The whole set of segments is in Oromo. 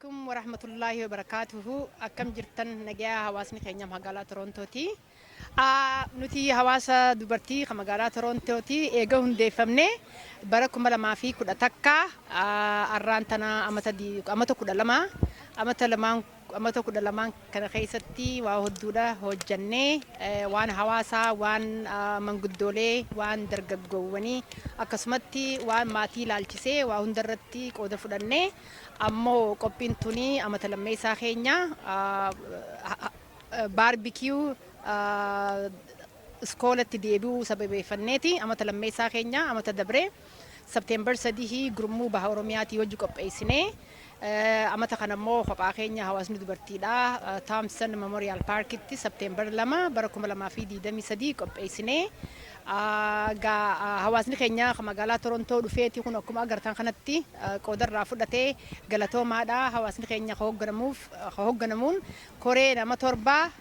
Alaikum warahmatullahi wabarakatuhu. Akkam jirtan? Nagayaa? Hawaasni keenya magaalaa Torontooti. Nuti hawaasa dubartii kan magaalaa Torontooti. Eega hundeeffamne bara 2011, arraan tana amata 12. Amata lamaan, amata 12n kana keessatti waa hedduudha hojjannee, waan hawaasaa, waan manguddoolee, waan dargaggoowwanii, akkasumatti waan maatii ilaalchisee waa hundarratti qooda fudhannee, ammoo qophiin tuni amata lammeessaa keenya barbecue iskoolatti deebi'uu sababeeffanneeti. Amata lammeessaa keenya amata dabree September 3 gurmuu baha Oromiyaatii hojii qopheessinee, amata kana immoo kophaa keenya hawaasni dubartiidha Thompson Memorial Parkitti September 2 bara 2023 qopheessinee. Hawaasni keenya magaalaa Torontoo dhufeeti kun akkuma agartan kanatti qoodarraa fudhatee galatoomaadha. Hawaasni keenya hoogganamuun koree nama 7,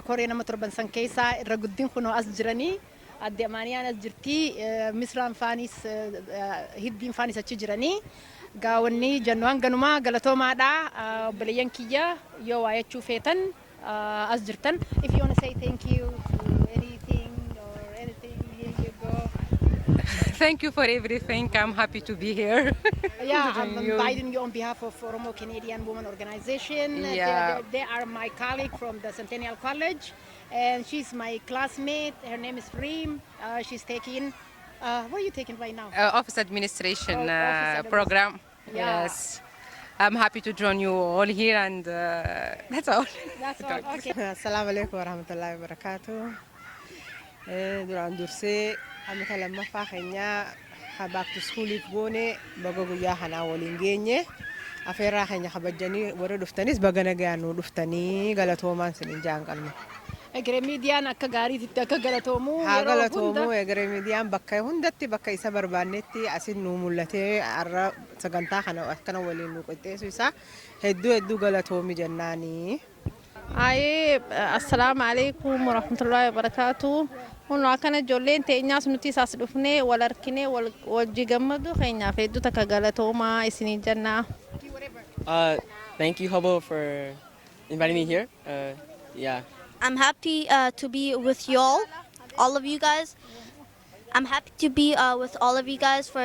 koree nama 7n san keessaa irra guddin kunoo as jiranii. Adde Amaaniyaan as jirti, Misraan faanis, Hiddiin faanis achi jiranii. Gaawwanni jennu hanganumaa galatoomaadha. Obboleeyyan kiyya, yoo waa jechuu feetan as jirtan. If you want to say thank you to anything or anything, here you go. Thank you for everything. I'm happy to be here. Yeah, I'm You. Inviting you on behalf of Oromo Canadian Women Organization. They are my colleague from the Centennial College, and she's my classmate. Her name is Reem. She's taking, what are you taking right now? Office administration Oh, office program. Yes. I'm happy to join you all here, and that's all. That's all. Okay. Assalaamu alaikum warahmatullahi wabarakaatu. Duraan dursee amata lammaffaa keenyaa back to schooliif goone baga guyyaa kanaa waliin geenye. Afeerraa keenya kabajanii warra dhuftanis baga nagaan nu dhuftanii, galatoomaan sinin jaan qabna. Egeree Miidiyaan akka gaariitti akka galatoomu Haa yeroo galatoomu. Hunda Egeree Miidiyaan bakka hundatti, bakka isa barbaannetti asin nu mul'atee har'a sagantaa kana akkana waliin nu qixxeessu isaa hedduu hedduu galatoomi jennaanii. Ayee, assalaamu alaikum warahmatullahi wabarakaatu. Kun akkana ijoolleen teenyaas nuti isaas dhufnee wal arkinee wal wajji gammadu keenyaaf hedduu takka galatoomaa isinii jennaa. Thank you, Hobo, for inviting me here. Yeah. I'm happy to be with you all of you guys. I'm happy to be with all of you guys for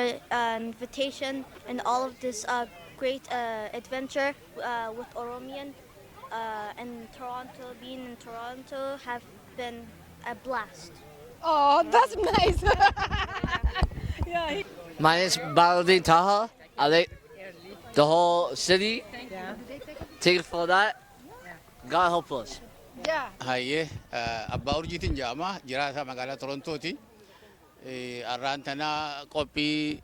invitation and all of this great adventure with Oromian and Toronto. Being in Toronto have been a blast. Oh, that's nice. Yeah. My name is Baladin Taha. I like the whole city. Take it for that. God help us. Hayyee, abbaa urjiitiin jedhama, jiraata magaalaa Torontooti. Har'aan tana qophii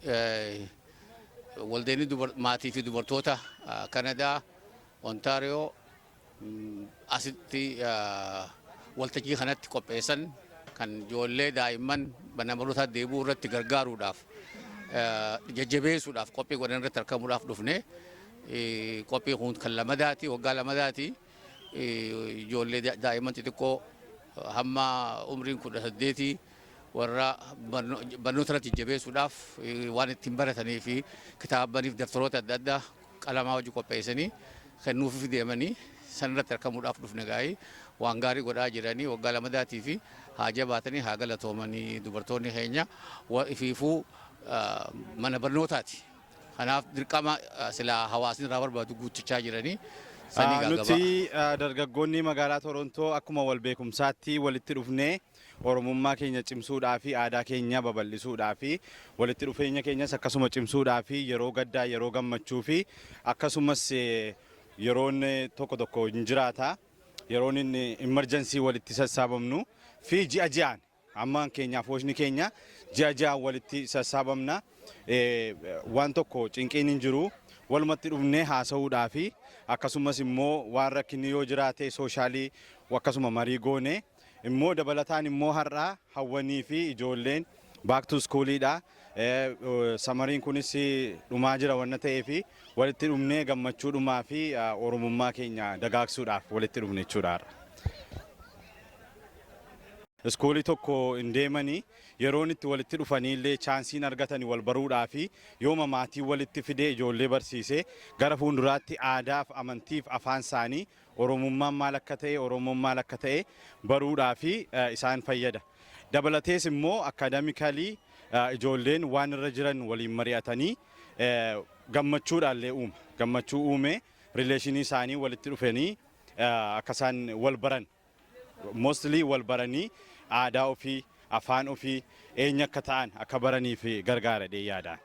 waldeenni maatii fi dubartoota Kanadaa, Ontaariyoo asitti waltajjii kanatti qopheessan kan ijoollee daa'imman mana barnootaa deebi'uu irratti gargaaruudhaaf, jajjabeessuudhaaf qophii godhan irratti argamuudhaaf dhufne. Qophii kun kan lamadaati, waggaa lamadaati. Ijoollee daa'imman xixiqqoo hamma umriin 18 warra barnoota irratti jajjabeessuudhaaf waan ittiin baratanii fi kitaabaniif daftaroota adda addaa qalamaa hojii qopheessanii kennuufiif deemanii san irratti argamuudhaaf dhufne. Gaa'ii waan gaarii godhaa jiranii waggaa lamadaatii fi haa jabaatanii, haa galatoomanii. Dubartoonni keenya ifiifuu mana barnootaati. Kanaaf dirqama silaa hawaasni irraa barbaadu guuttachaa jiranii. Nuti dargaggoonni magaalaa Torontoo akkuma wal beekumsaatti walitti dhufnee Oromummaa keenya cimsuudhaa fi aadaa keenya babal'isuudhaa fi walitti dhufeenya keenyas akkasuma cimsuudhaa fi yeroo gaddaa, yeroo gammachuu fi akkasumas yeroon tokko tokko hin jiraata. Yeroon inni emergency walitti sassaabamnu fi ji'a ji'aan amma keenyaaf hoosni keenya ji'a ji'aan walitti sassaabamna. Waan tokko cinqiin hin jiru. Walumatti dhufnee haasa'uudhaa fi akkasumas immoo waan rakkinni yoo jiraate social akkasuma marii goone, immoo dabalataan immoo har'aa hawwanii fi ijoolleen back to schooliidha. Summeriin kunis dhumaa jira wanna ta'eef walitti dhufnee gammachuudhumaa fi Oromummaa keenya dagaagsuudhaaf walitti dhufne jechuudha. Schoolii tokko hin deemanii, yeroon itti walitti dhufanii illee chanceiin argatanii wal baruudhaa fi yooma maatii walitti fidee ijoollee barsiisee gara fuulduraatti aadaaf, amantiif, afaan isaanii, Oromummaan maal akka ta'e, Oromoon maal akka ta'e baruudhaa fi isaan fayyada. Dabalatees immoo academically ijoolleen waan irra jiran waliin mari'atanii gammachuudhaallee uuma. Gammachuu uume, relationii isaanii walitti dhufanii akka isaan wal baran, mostly wal baranii aadaa ofii, afaan ofii, eenyu akka ta'an akka baraniif gargaara yaadaan.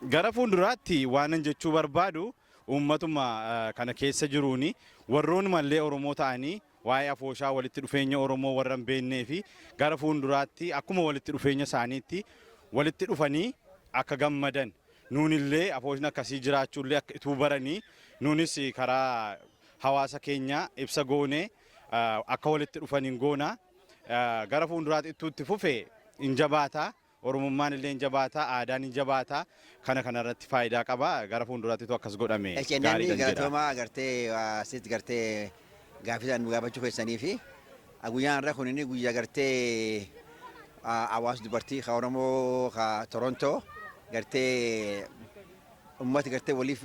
Gara fuulduraatti waanan jechuu barbaadu, uummatuma kana keessa jiruuni, warroon mallee Oromoo ta'anii waa'ee afooshaa, walitti dhufeenya Oromoo warra hin beeknee fi gara fuulduraatti akkuma walitti dhufeenya isaaniitti walitti dhufanii akka gammadan, nuunillee afooshni akkasii jiraachuullee akka ituu baranii, nuunis karaa hawaasa keenyaa ibsa goonee akka walitti dhufaniin goona. Gara fuulduraatti ittuu fufe hin jabaataa. Oromummaan illee hin jabaataa, aadaan hin jabaataa, kana kanarratti faayidaa qaba. Gara fuulduraatti akkas godhame Namni gaariidha jedha. Galatoomaa, agartee asitti gartee gaaffii nu gaafachuu keessanii fi guyyaan irra kun inni guyyaa gartee hawaasa dubartii ka Oromoo ka Torontoo, gartee ummati gartee waliif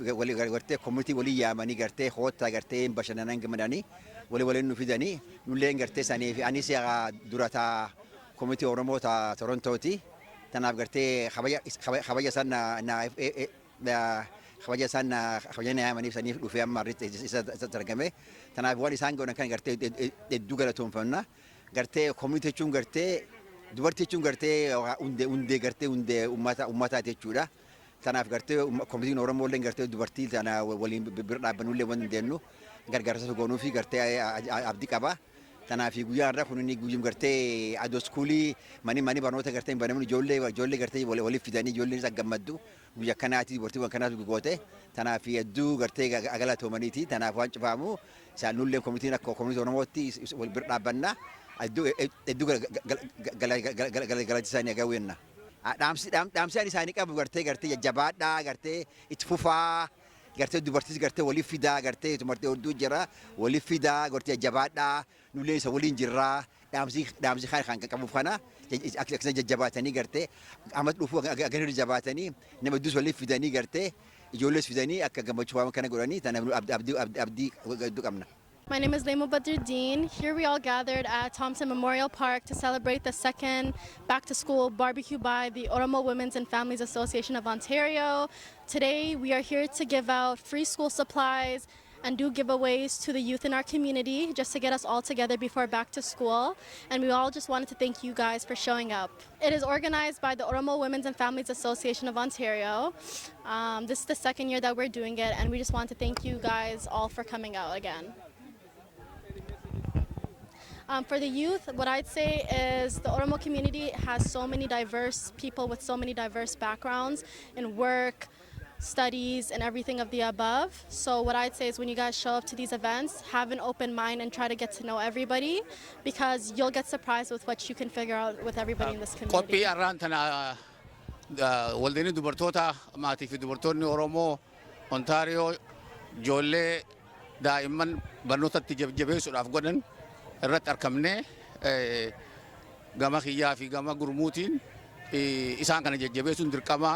gartee community walii yaamanii, gartee hoottaa, gartee bashannanan, gammadanii walii waliin nu fidanii, nulleen gartee sanii fi anis durataa community Oromoo ta Torontooti. Tanaaf gartee kabaja isaan na kabaja isaan kabaja na yaamaniif saniif dhufee amma isa argame. Tanaaf waan isaan godhan kan gartee hedduu galatoonfanna. Gartee community jechuun, gartee dubartii jechuun, gartee hundee hundee gartee hundee ummata ummataati jechuudha. Tanaaf gartee communityn Oromoo illee gartee dubartii tana waliin bira dhaabbannullee waan dandeenyu gargaarsa goonuu fi gartee abdii qaba. Tanaaf guyyaa irraa kun inni guyyum gartee adoo schoolii mani barnoota gartee hin banamin ijoollee gartee waliif fidanii ijoolleen isa gammaddu guyyaa akkanaati, dubartiiwwan kanaatu goote. Tanaaf hedduu gartee galatoomaniiti. Tanaaf waan cufaamu isaan nullee communityn akka community Oromootti wal bira dhaabbanna, hedduu hedduu galata isaanii agawwenna. Dhaamsi ani isaanii qabu gartee jajjabaadhaa, gartee itti fufaa, gartee dubartiis gartee waliif fidaa, gartee dubartii hedduu jira, waliif fidaa, gartee jajjabaadhaa, nullee isa waliin jirraa. Dhaamsi kan qabuuf kana akkasuma jajjabaatanii gartee amma dhufuu aganirra jabaatanii nama hedduus waliif fidanii, gartee ijoollees fidanii akka gammachuu waan kana godhanii, tanaaf abdii abdii hedduu qabna. My name is Lemo Badruddin. Here we all gathered at Thompson Memorial Park to celebrate the second Back to School barbecue by the Oromo Women's and Families Association of Ontario. Today we are here to give out free school supplies and do giveaways to the youth in our community, just to get us all together before back to school. And we all just wanted to thank you guys for showing up. It is organized by the Oromo Women's and Families Association of Ontario. This is the second year that we're doing it, and we just want to thank you guys all for coming out again. For the youth, what I'd say is the Oromo community has so many diverse people with so many diverse backgrounds in work, studies, and everything of the above. So what I'd say is when you guys show up to these events, have an open mind and try to get to know everybody, because you'll get surprised with what you can figure out with everybody in this community. Qophii har'aan tana waldeenii dubartoota maatii fi dubartoonni Oromoo Ontaariyoo ijoollee daa'imman barnootatti jabeessuudhaaf godhan irratti argamnee, gama kiyyaa fi gama gurmuutiin isaan kana jajjabeessuun dirqama,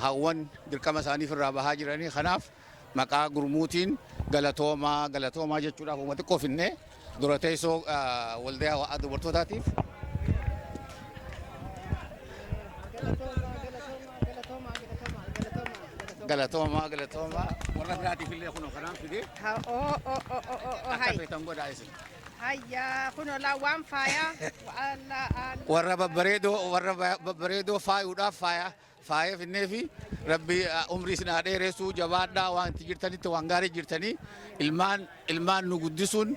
hawwan dirqama isaaniif irraa bahaa jiranii. Kanaaf maqaa gurmuutiin galatoomaa, galatoomaa jechuudhaaf uummata xiqqoo finnee dura teessoo waldaa dubartootaatiif. Galatoomaa, galatoomaa. Warra biraatiif illee kunoo kanaan fidee akka feetan godhaa isin. Hayyaa, kunoo laa waan faayaa. Warra babbareedoo faayuudhaaf faaya faaya finnee fi Rabbi umrii isin haa dheeressu. Jabaadhaa, waan itti jirtanitti waan gaarii jirtanii. Ilmaan nu guddisuun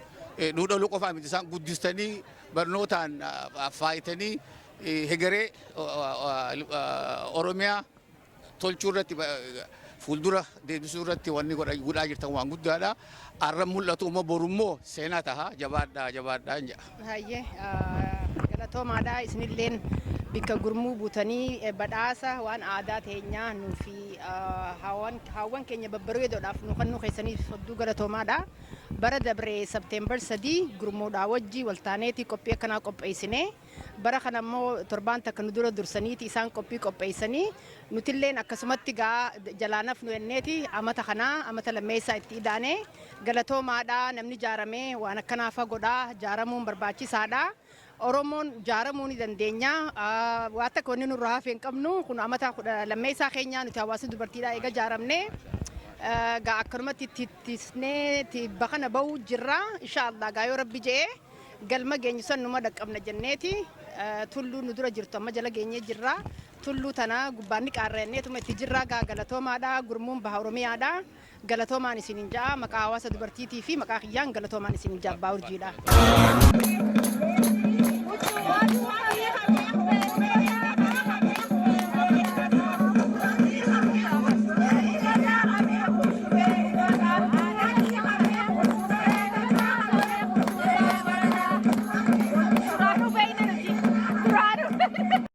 nu dhaluu qofaa miti, isaan guddistanii barnootaan faayitanii hegeree Oromiyaa tolchuu irratti, fuuldura deebisuu irratti wanni godhaa jirtan waan guddaadha. Har'a mul'atu immoo borummoo seenaa taha. Jabaadhaa, jabaadhaa hin jedha. Hayyee, galatoomaadha. Isinilleen bikka gurmuu buutanii badhaasa waan aadaa teenyaa nuu fi haawwan keenya babbareedoodhaaf nu kennuu keessaniif hedduu galatoomaadha. Bara dabree September 3 gurmuudhaa wajji waltaaneeti qophii akkanaa qopheessine. Bara kana immoo torbaan takka nu dura dursaniiti isaan qophii qopheessanii, nutilleen akkasumatti gaa jalaanaf nu enneeti amata kanaa amata lammeessaa itti idaane. Galatoomaadha. Namni jaaramee waan akkanaa fagoodha, jaaramuun barbaachisaadha. Oromoon jaaramuu ni dandeenya. Waa takka wanni nurraa hafe hin qabnu. Kun amata 12 lammeessaa keenyaa nuti hawaasni dubartiidhaa eega jaaramne. Gaa akkanumatti ittisnee bakana bahuu jirra. Inshaallah, gaa yoo Rabbi je'ee galma geenyu san numa dhaqqabna jenneeti. Tulluu nu dura jirtu amma jala geenyee jirra. Tulluu tana gubbaan ni qaarrenneetuma itti jirra. Gaa galatoomaadha. Gurmuun Baha Oromiyaadha. Galatoomaan isinin ja'a. Maqaa hawaasa dubartiitii fi maqaa kiyyaan galatoomaan isinin ja'a. Abbaa Urjiidha.